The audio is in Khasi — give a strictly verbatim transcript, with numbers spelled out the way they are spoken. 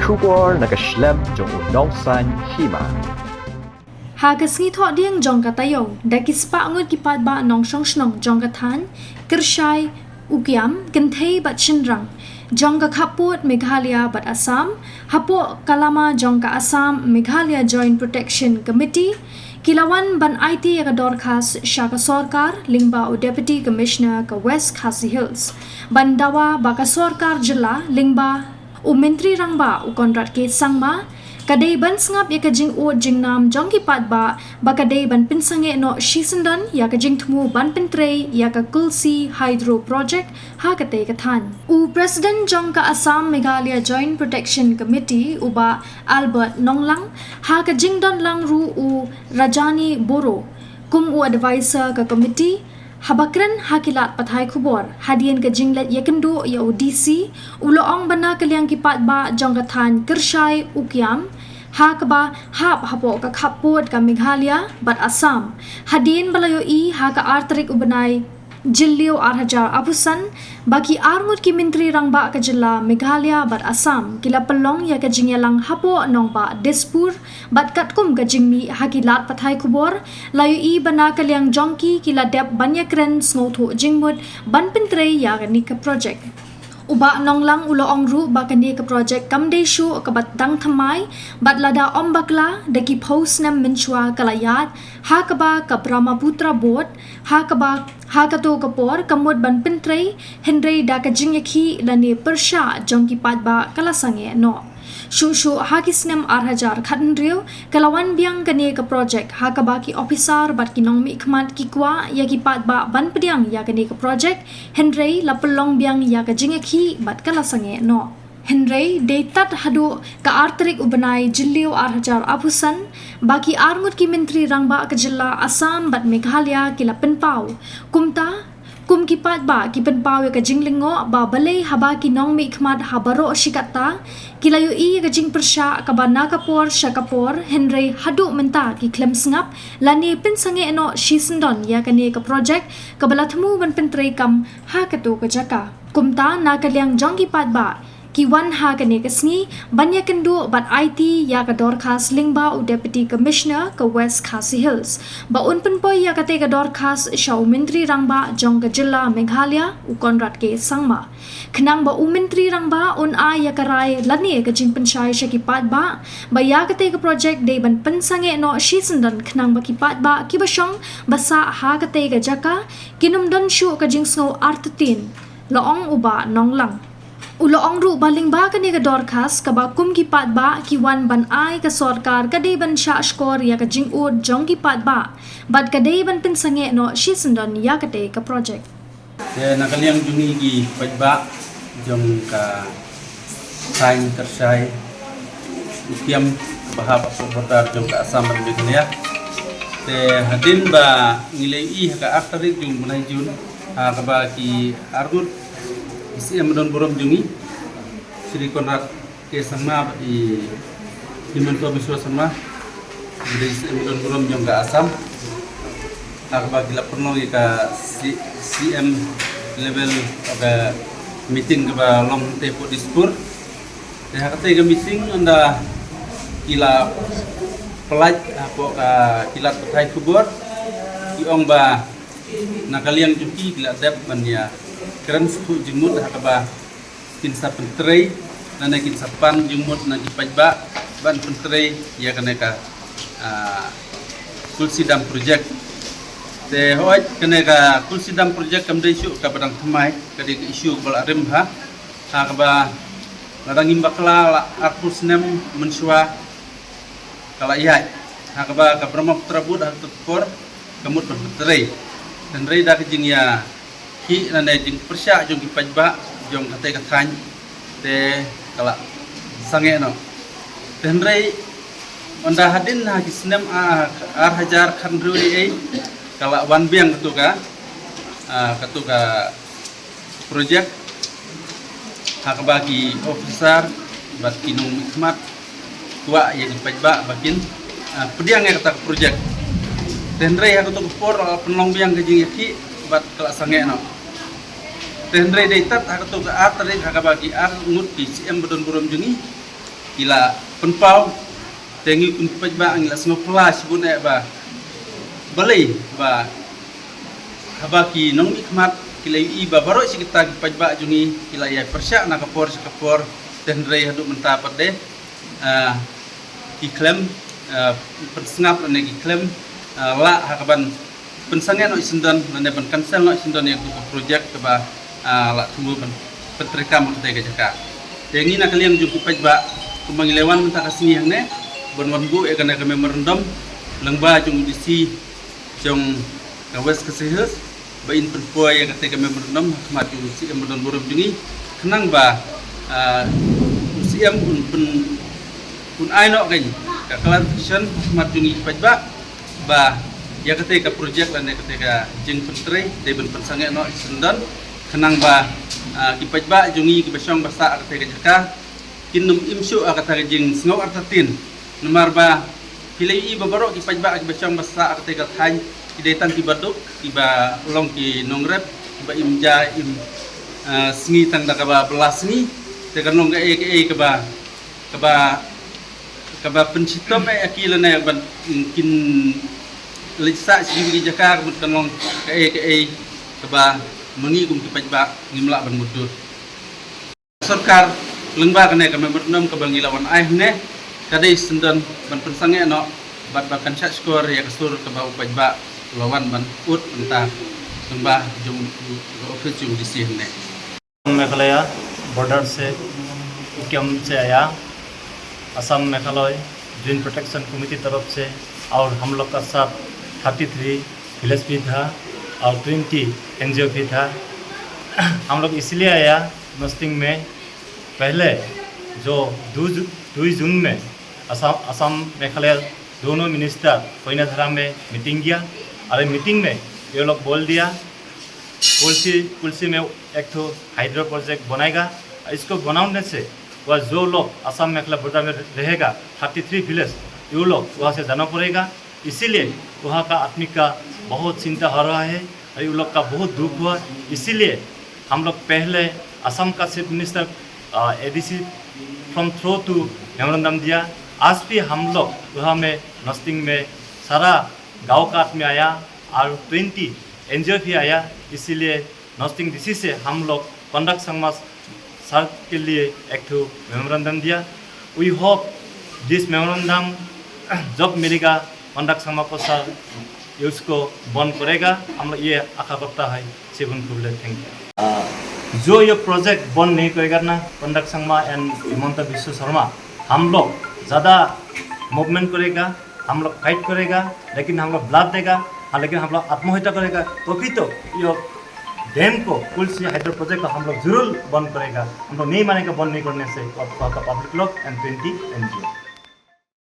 Khubor na ka shlem jong u nongsan hima. Ha ka sngi Thohdieng jong ka taïew, da ki spah ngut ki paidbah nongshong shnong jong ka thaiñ Kyrshai, Ukiam, kynthei bad shynrang jong ka khappud Meghalaya bad Assam, hapoh ka lama jong ka Assam Meghalaya Joint Protection Committee, ki la wan ban aiti ïa ka dorkhas sha ka sorkar lyngba u Deputy Commissioner ka West Khasi Hills, ban dawa ba ka sorkar jylla lyngba u Myntri Rangbah u Conrad K Sangma, ka dei ban sngap ïa ka jingud jingnam jong ki paidbah, ba ka dei ban pynsangeh noh shisyndon ïa ka jingthmu ban pyntrei ïa ka Kulsi Hydro Project ha katei ka thaiñ. U President jong ka Assam Meghalaya Joint Protection Committee, u Bah Albert Nonglang, ha ka jingdon lang ruh u Rajani Boro kum u advisor ka committee, haba kren ha ki lad pathai khubor hadien ka jingleit ïakynduh ïa u D C, u la ong ba na ka liang ki paidbah jong ka thaiñ Kyrshai, Ukiam, ha kaba hap hapoh ka khappud ka Meghalaya bad Assam, hadien ba la ïohi ha ka ar tarik u bnai Jylliew ar hajar arphew san, ba ki arngut ki Myntri Rangbah ka jylla Meghalaya bad Assam ki la pynlong ïa ka jingïalang hapoh nongbah Dispur, bad katkum ka jingmih ha ki lad pathai khubor, la ïohi ba na ka liang jong ki, ki la dep ban ïakren sngewthuh jingmut ban pyntrei ïa kane ka projek. U Bah Nonglang u la ong ruh ba kane ka projek kam dei shuh kaba dang thymmai, bad lada ym bakla, da ki phew snem mynshuwa ka la ïaid, ha kaba ka Brahmaputra Board, ha kaba ha kato ka por ka mut ban pyntrei, hynrei da ka jingïakhih lane pyrshah jong ki paidbah ka la sangeh noh. Shuh shuh ha ki snem ar hajar khathynriew, ka la wan biang kane ka projek, ha kaba ki ophisar bad ki nongmihkhmat ki kwah ïa ki paidbah ban pdiang ïa kane ka projek, hynrei la pynlong biang ïa ka jingïakhih bad ka la sangeh noh. Hynrei dei tad haduh ka ar tarik u bnai Jylliew ar hajar arphew san, ba ki arngut ki Myntri Rangbah ka jylla Assam bad Meghalaya ki la pynpaw. Kumta, kum ki paidbah ki pynpaw ïa ka jinglyngngoh ba balei haba ki nongmihkhmat ha baroh shi katta ki la ïohi ïa ka jingpyrshah kaba na ka por sha ka por, hynrei haduh mynta ki khlem sngap lane pynsangeh noh shisyndon ïa kane ka projek kaba la thmu ban pyntreikam ha kato ka jaka. Kumta na ka liang jong ki paidbah, ki wan ha kane ka sngi ban ïakynduh bad aiti ïa ka dorkhas lyngba u Deputy Commissioner ka West Khasi Hills, ba un pynpoi ïa katei ka dorkhas sha u Myntri Rangbah jong ka jylla Meghalaya, u Conrad K Sangma, khnang ba u Myntri Rangbah un ai ïa ka rai lane ka jingpynshai sha ki paidbah ba ïa katei ka projek dei ban pynsangeh noh shisyndon, khnang ba ki paidbah kiba shong ba sah ha katei ka jaka kin ym don shuh ka jingsngew artatien, la ong u Bah Nonglang. U la ong ruh ba lyngba kane ka dorkhas kaba kum ki paidbah ki wan ban ai, ka sorkar ka dei ban shah shkor ïa ka jingud jong ki paidbah, bad ka dei ban pynsangeh noh shisyndon ïa katei ka projek. Te na ka liang jong ngi ki paidbah jong ka thaiñ Kyrshai, Ukiam, kaba hap hapoh border jong ka Assam bad Meghalaya. Te hadien ba ngi la ïohi ha ka ar tarik jong u bnai Jun, ha kaba ki arngut ki C M ba don burom jong ngi, Shri Conrad K Sangma bad i Himanta Biswa Sarma, ba dei C M ba don burom jong ka Assam, ha kaba ki la pynlong ïa ka C-, C M level, ka meeting kaba long hangtei hapoh Dispur. Te ha katei ka meeting ynda ki la pynlait hapoh ka, ki lad pathai khubor, ki ong ba na ka liang jong ki, ki la dep ban ïakren sngewthuh jingmut ha kaba kin sa pyntrei, lane kin sa pan jingmut na ki paidbah ban pyntrei ïa kane ka, ah, Tulsi Dam Project. Te hooid, kane ka Tulsi Dam Project kam dei shuh kaba dang thymmai, ka dei ka issue kaba la rim bha, ha kaba lada ngim bakla la arphew snem mynshuwa ka la ïaid, ha kaba ka Brahmaputra Board ha kato ka por ka mut ban pyntrei. Hynrei da ka jingïakhih lane jingpyrshah jong ki paidbah jong katei ka thaiñ, te ka la sangeh noh. Te hynrei ynda hadien ha ki snem, ah, ar hajar khathynriew ei ei, ka la wan biang kato ka, ah, kato ka projek, ha kaba ki officer bad ki nongmihkhmat kwah ïa ki paidbah ba kin, ah, pdiang ïa kata ka projek. Te hynrei ha kato ka por la pynlong biang ka jingïakhih bad ka la sangeh noh. Te hynrei dei tad ha kato ka ar tarik, ha kaba ki arngut ki C M ba don burom jong ngi, Ki la pynpaw, te ngi kum ki paidbah ngi la sngewphylla shibun eh ba balei ba haba ki nongmihkhmat ki la ïohi ba baroh shi katta ki paidbah jong ngi ki la ïai pyrshah na ka por sha ka por, te hynrei haduh mynta pat de, ah, ki khlem, ah, pynsngap lane ki khlem, ah, lah ha kaban pynsangeh noh shisyndon lane ban cancel noh shisyndon ïa ka projek kaba, ah, la thmu ban pyntreikam ha katei ka jaka. Te ngi na ka liang jong ki paidbah kumba ngi la wan mynta ka sngi hangne ban wan buh ïa kane ka memorandum lyngba jong u D C jong ka West Khasi Hills ba in pynpoi ïa katei ka memorandum ha khmat jong u C M ba don burom jong ngi, khnang ba, ah, u C M un pyn, un ai noh kein ka clarification ha khmat jong ngi paidbah ba ïa katei ka projek lane katei ka jingpyntrei dei ban pynsangeh noh shisyndon, khnang ba, ah, ki paidbah jong ngi kiba shong ba sah ha katei ka jaka kin ym im shuh ha kata ka jingsngew artatien. Namar ba phi la ïohi ba baroh ki paidbah kiba shong ba sah ha katei ka thaiñ ki dei tang kiba duk, kiba long ki nongrep, kiba im ja im, ah, sngi tang da kaba bylla sngi. Te kan long kaei kaei kaba, kaba, kaba pynshitom eh ïa ki lane ban, mm, kin leit sah sha ki jaka, ka mut kan long kaei kaei kaba ma ngi kum ki paidbah ngim lah ban mutdur. Sorkar lyngba kane ka memorandum kaba ngi la wan ai hangne ka dei shisyndon ban pynsangeh noh bad ba kan shah shkor ïa ka sur kaba u paidbah u la wan ban ud mynta lyngba jong u, u, u ophis jong u D C hangne. Meghalaya border से, उकियाम से आया, Assam Meghalaya joint protection committee तरफ से, और हम लोग का साथ थर्टी थ्री विलेज भी था और ट्वेंटी एनजीओ भी था। हम लोग इसलिए आया नोस्टिंग में, पहले जो दो जू-, दो जून में असम, असम मेघालय दोनों मिनिस्टर कोइनाधारा में मीटिंग किया और मीटिंग में ये लोग बोल दिया, कुल्सी, कुल्सी में एक ठो हाइड्रो प्रोजेक्ट बनाएगा। इसको बनाने से वह जो लोग असम मेघालय बॉर्डर में रहेगा, थर्टी थ्री विलेज, ये लोग वहाँ से जाना पड़ेगा। इसीलिए वहाँ का आदमी का बहुत चिंता हो रहा है, ये लोग का बहुत दुख हुआ। इसीलिए हम लोग पहले असम का chief minister, ADC from through to memorandum दिया। आज भी हम लोग वहाँ में नोस्टिंग में सारा गांव का आदमी आया और ट्वेंटी एनजीओ भी आया। इसीलिए नोस्टिंग डीसी से हम लोग पंडक संगमा सर के लिए एक ठो मेमोरेंडम दिया। We hope this memorandum जब मिलेगा पंडक संगमा को सर ये उसको बंद करेगा, हम लोग ये आशा करता है। Chibun khublei, thank you। जो ये प्रोजेक्ट बंद नहीं करेगा ना पंडक संगमा एंड हिमंत बिस्व शर्मा, हम लोग ज़्यादा मूवमेंट करेगा, हम लोग फाइट करेगा, लेकिन हम लोग ब्लड देगा, हाँ, लेकिन हम लोग आत्महत्या करेगा, तो भी तो ये डैम को, कुल्सी हाइड्रो प्रोजेक्ट को हम लोग जरूर बंद करेगा। हम लोग नहीं मानेगा बंद नहीं करने से, वहाँ का पब्लिक लोग एंड ट्वेंटी एनजीओ।